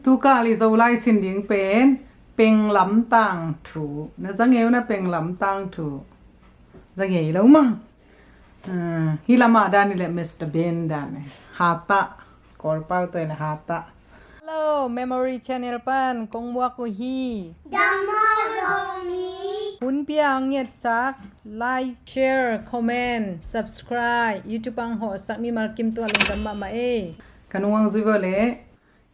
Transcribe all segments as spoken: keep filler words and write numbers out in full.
Tukal i Zolai sin ding pen Penglam tangthu. Na za ngei uh na Penglam tangthu? Za ngei lo maw. Ah, hih lamah dan hi leh Mister Bean dan hi. Hatah. Kawlpau tawh hi leh hatah. Hello, Memory Channel pan kong muak uh hi. Dam maw Zomi. Hun pia ang ngetsak, like, share, comment, subscribe, YouTube ang hawhsak mimal kim tungah lungdam mahmah ei. Ka nung ang zui vo leh.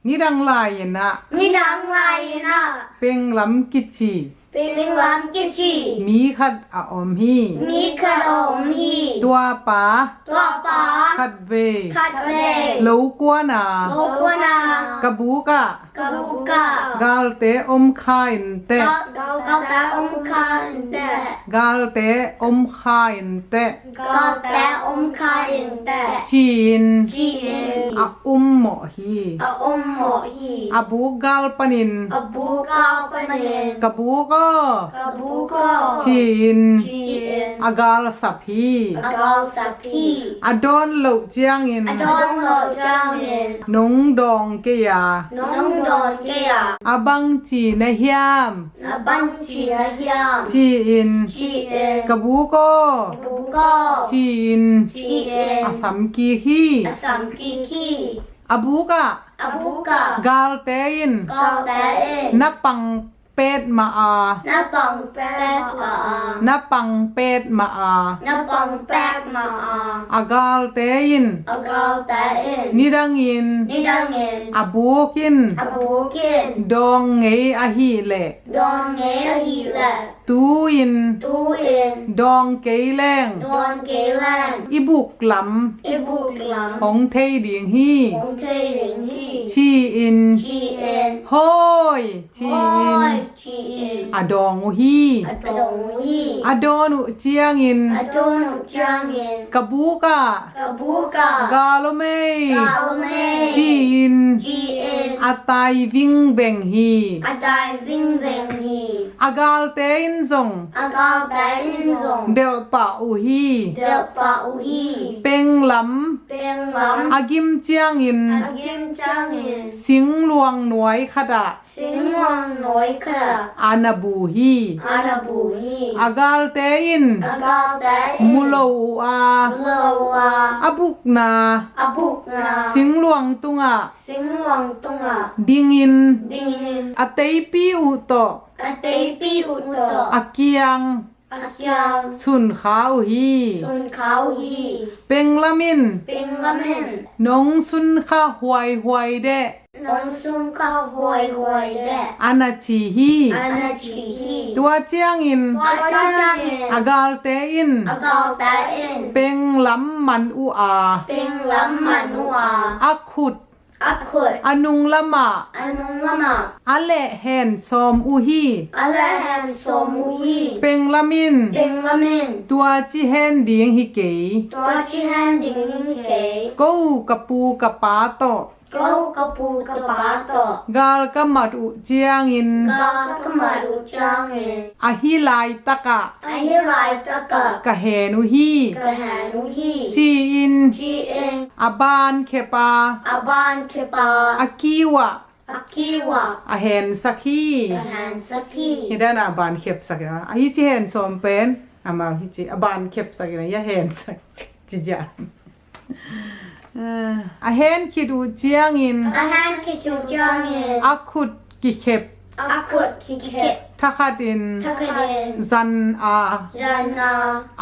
Nidang lai-in ah. Nidang lai-in ah. Penglam kici. Penglam kici. Mi khat a om hi. Mi khat a om hi. Tua pa. Tua pa. Khat vei. Khat vei. Lo kuan a. Lo kuan a. Ka buk ah. Ka buk ah. Galte om kha in teh. Ga-, galte om kha in teh. Galte om kha in teh. Galte om kha in teh. Ci-in. Ci-in. A um mawh hi. A um mawh hi. A buk gal panin. A buk gal panin. Ka buk aw. Ka buk aw. Ci-in. Ci-in. A galsap hi. A galsap hi. A dawn loh ciangin. A dawn loh ciangin. Nong dawng kei a. Nong dawng kei a. A bangci na hiam. A bangci na hiam. Ci-in. Ci-in. Ka buk aw. Ka buk aw. Ci-in. Ci-in. A sam kik hi. A sam kik hi. A buk ah. A buk ah. Galte in. Galte in. Na pang pet mah a. Na pang pet mah a. Na pang pet mah a. Na pang pet mah a. A galte in. A galte in. Nidangin. Nidangin. A buk in. A buk in. Dawng ngei ahih leh. Dawng ngei ahih leh. Tu-in. Tu-in. Dawng kei leng. Dawng kei leng. I buk lam. I buk lam. Hong thei ding hi. Hong thei ding hi. Ci-in. Ci-in. Hawi. Ci-in. Hawi. Ci-in. A dawng uh hi. A dawng uh hi. A dawn uh ciangin. A dawn uh ciangin. Ka buk ah. Ka buk ah. Gal om ei. Gal om ei. Ci-in. Ci-in. A tai vingveng hi. A tai vingveng hi. A galte in zong. A galte in zong. Delh pah uh hi. Delh pah uh hi. Penglam. Penglam. A gim ciangin. A gim ciangin. Singluang nuai khat ah. Singluang nuai khat ah. A na bu hi. A na bu hi. A galte in. A galte in. Mu lo uh a. Mu lo uh a. A bukna. A bukna. Singluang tungah. Singluang tungah. Dingin. Dingin. A teipi uh tawh. A teipi uh tawh. A kiang. A kiang. Sun kha uh hi. Sun kha uh hi. Penglam in. Penglam in. Nong sun kha huaihuai deh. Nong sun kha huaihuai deh. A na ci hi. A na ci hi. Tua ciangin. Tua ciangin. A galte in. A galte in. Penglam man uh a. Penglam man uh a. A khut. A khut. A nung lamah. A nung lamah. A lehhen sawm uh hi. A lehhen sawm uh hi. Penglam in. Penglam in. Tua ci hen ding hi kei. Tua ci hen ding hi kei. Ko ka pu ka pa tawh. Ko ka pu ka pa tawh. Gal ka mat uh ciangin. Gal ka mat uh ciangin. Ahi laitakah. Ahi laitakah. Ka hen uh hi. Ka hen uh hi. Ci-in. Ci-in. A ban khep a. A ban khep a. A kiu ah. A kiu ah. A hensak hi. A hensak hi. Hi dan a ban khepsak hi. Ahi ci hen sawm pen. Amau hi ci. A ban khepsak hi. A hensak. Ci ja. A hen khit uh ciangin. A hen khit uh ciangin. A khut kikhep. A khut kikhep. Thakhatin. Thakhatin. Zan a. Zan a.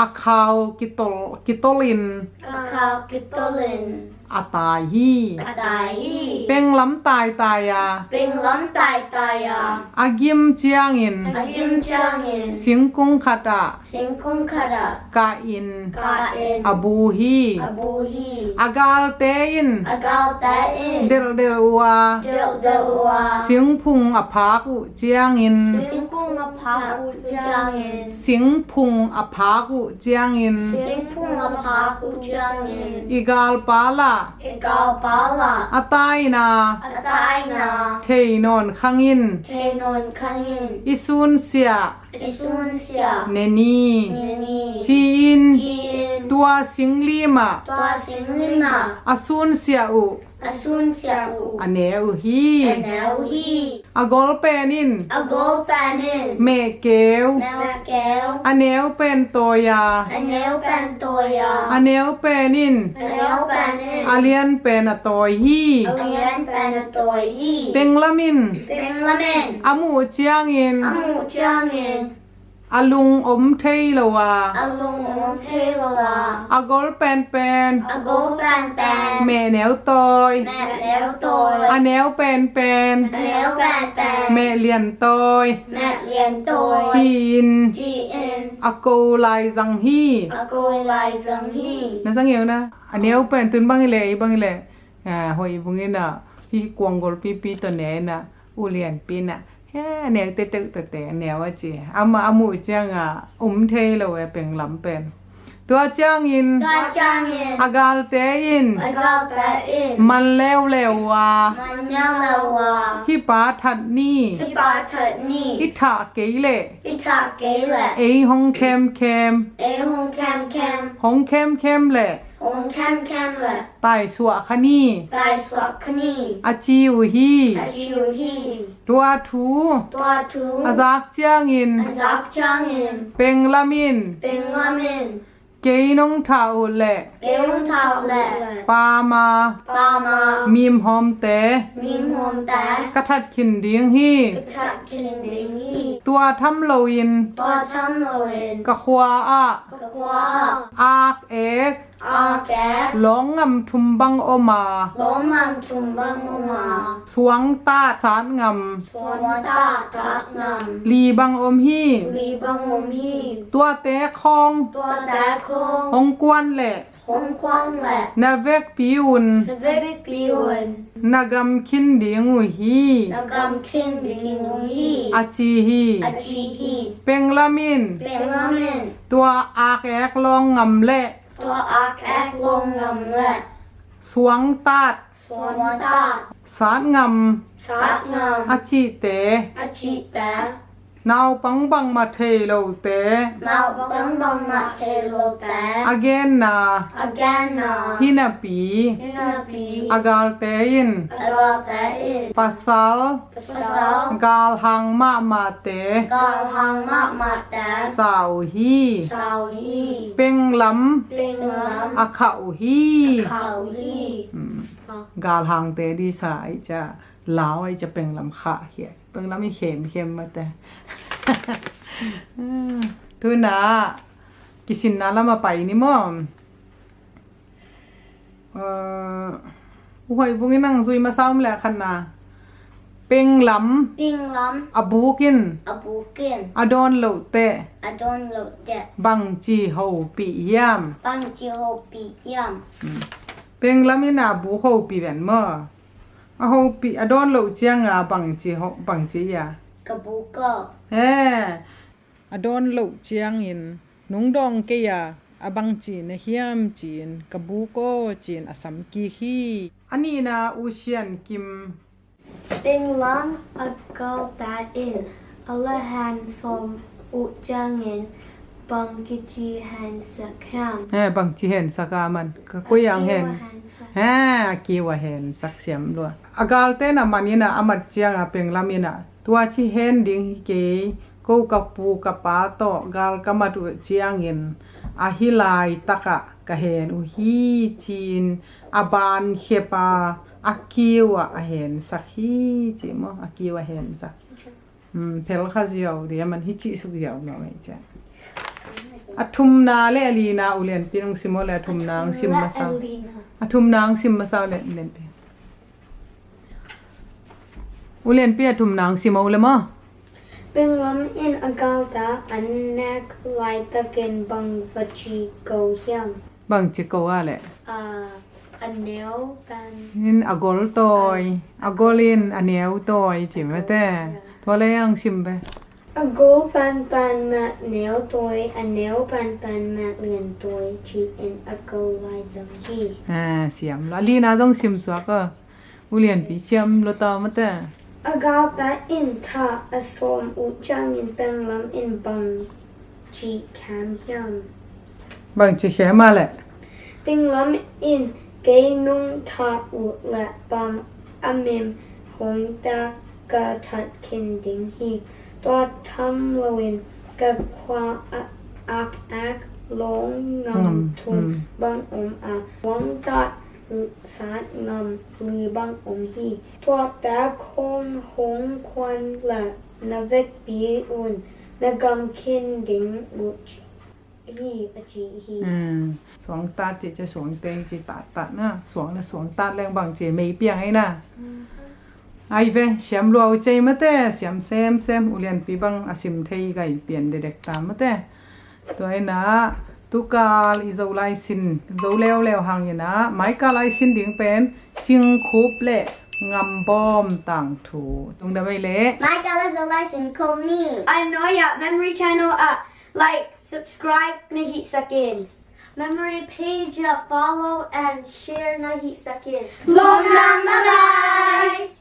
A khau kitol, kitolin. A khau kitolin. A tai hi. A tai hi. Penglam taitai a. Penglam taitai a. A gim ciangin. A gim ciangin. Singkung khat ah. Singkung khat ah. Kah in. Kah in. A bu hi. A bu hi. A galte in. A galte in. Delhdelh uh a. Delhdelh uh a. Singphung a phak uh ciangin. Singphung a phak uh ciangin. Singphung a phak uh ciangin. Singphung a phak uh ciangin. I galpa lah. I galpa lah. A taina. A taina. Thei nawn khang in. Thei nawn khang in. I sunsiah. I sunsiah. Ne ni. Ne ni. Ci-in. Ci-in. Tua singlim ah. Tua singlim ah. A sunsiah uh. A sunsiah uh. A ne uh hi. A ne uh hi. A gol pen in. A gol pen in. Mehkeu. Mehkeu. A neu pen tawi a. A neu pen tawi a. A neu pen in. A neu pen in. A lian pen a tawi hi. A lian pen a tawi hi. Penglam in. Penglam in. A muh ciangin. A muh ciangin. A lung om thei lo a. A lung om thei lo a. A gol penpen. A gol penpen. Meh neu tawi. Meh neu tawi. A neu penpen. A neu penpen. Meh lian tawi. Meh lian tawi. Ci-in. Ci-in. A ko lai zang hi. A ko lai zang hi. Na zang eu na. A neu pen tun bang i le, i bang i le. A, hoih bung in a, hi kuang gol pipi tawh ne in a, u lianpi in a, he, a neu te teuh tawh te, a neu a ci. Amah a muh ciang a, um thei lo e penglam pen. Tua ciangin, tua ciangin, a galte in, a galte in, man leuleu a, man leuleu a, hih pa that ni, hih pa that ni, i thah kei leh, i thah kei leh, ei hong khemkhem, ei hong khemkhem, hong khemkhem leh, hong khemkhem leh, taisuah kha ni. Taisuah kha ni. A ci uh hi. A ci uh hi. Tua thu. Tua thu. A zak ciangin. A zak ciangin. Penglam in. Penglam in. Kei nong thah uh leh. Kei nong thah uh leh. Pama. Pama. Mimhawmte. Mimhawmte. Ka that khin ding hi. Ka that khin ding hi. Tua tham loin. Tua tham loin. Ka khua ah. Ka khua ah. Ak ek. Ak ek. Lawng ngam thum bang om a. Lawng ngam thum bang om a. Suangtat sat ngam. Suangtat sat ngam. Li bang om hi. Li bang om hi. Tuate khawng. Tuate khawng. Hong kuan leh. Hong kuan leh. Na vekpi un. Na vekpi un. Na gam khin ding uh hi. Na gam khin ding uh hi. A ci hi. A ci hi. Penglam in. Penglam in. Tua ak ek lawng ngam leh. Tua ak ek lawng ngam leh. Suangtat. Suangtat. Sat ngam. Sat ngam. A cihte. A cihte. Naupang bangmah thei lote. Naupang bangmah thei lote. A genna. A genna. Hi napi. Hi napi. A galte in. A galte in. Pasal. Pasal. Galhang mahmahte. Galhang mahmahte. Sa uh hi. Sa uh hi. Penglam. Penglam. A khah uh hi. A khah uh hi. Hmm. Galhangte di sa ai ca. Lau ai ca penglam khah hi. Penglam i khemkhem mate. Tuna kisinna lam a pai ni maw? Uh, u hoih bung in ang zui masa um leh khatna. Penglam. Penglam. A buk in. A buk in. A dawn loh teh. A dawn loh teh. Bangci hopih hiam? Bangci hopih hiam? Hmm. Penglam in a buk hopih ven maw? A hopih, a dawn loh ciang a bangci ho, bangci a. Ka buk aw. He. A dawn loh ciangin nong dawng kei a, a bangci na hiam ci-in ka buk aw ci-in a sam kik hi. A nihna u Sian Kim. Penglam a galte in a lahan sawm uh ciangin bang kici hensak hiam? He, bangci hensak a man. Ka koi ang hen. He, a kiu a hensak siam lua. A galte na man in a, a mat ciang a Penglam in a. Tua ci hen ding hi kei, ko ka pu ka pa tawh gal ka mat uh ciangin a hi laitakah ka hen uh hi ci-in a ban khep a, a kiu ah a hensak hi ci maw, a kiu a hensak. Hmm, phel kha ziau dih a man hi cih suk ziau maw mei cia. A thumna le a lina u Lianpi nong sim aw le a thumna ang sim masa. A thumna ang sim masa le Lianpi. U Lianpi a thumna ang sim aw le maw? Penglam in a galte an nek laitakin bang va ci ko hiam? Bang ci ko a le? A, a neu pen. In a gol tawi. A gol in a neu tawi ci mate. Tua le ang sim ve. A gol penpen meh neu tawi, a neu penpen meh lian tawi ci-in a ko lai zong hi. A, siam lo. A lina zong sim suak aw. U Lianpi siam lo ta mate. A galte in thah a sawm uh ciangin Penglam in bang ci kham hiam? Bang ci khia mah leh, tinglam in kei nungta uh leh bang a mim hong tak ka that khin ding hi. Tua tham loin ka khua ah ak-ak lawng ngam thum bang om a, suangtat sat ngam li bang om hi. Tuate khawng hong kuan leh na vekpi un na gam khin ding uh hi, a ci hi. Suangtat ci, ci suangtei ci, tattat na, suang na suangtat leng bang ci, mei piang ei na. Ai ve, siam lua uh cei mate, siam semsem, ulianpi bang a sim thei gai pian dedek ta mate. Tua inah tukal i Zolai sin zo leuleu hang inah maikal ai sin ding pen Cingkhup le Ngambawm tangthu. Tungdam ei leh maikal a Zolai sin khawm ni. Ai nawi ah Memory Channel ah like, subscribe na hihsak in. Memory page ah follow and share na hihsak in. Lawmlam, bye bye.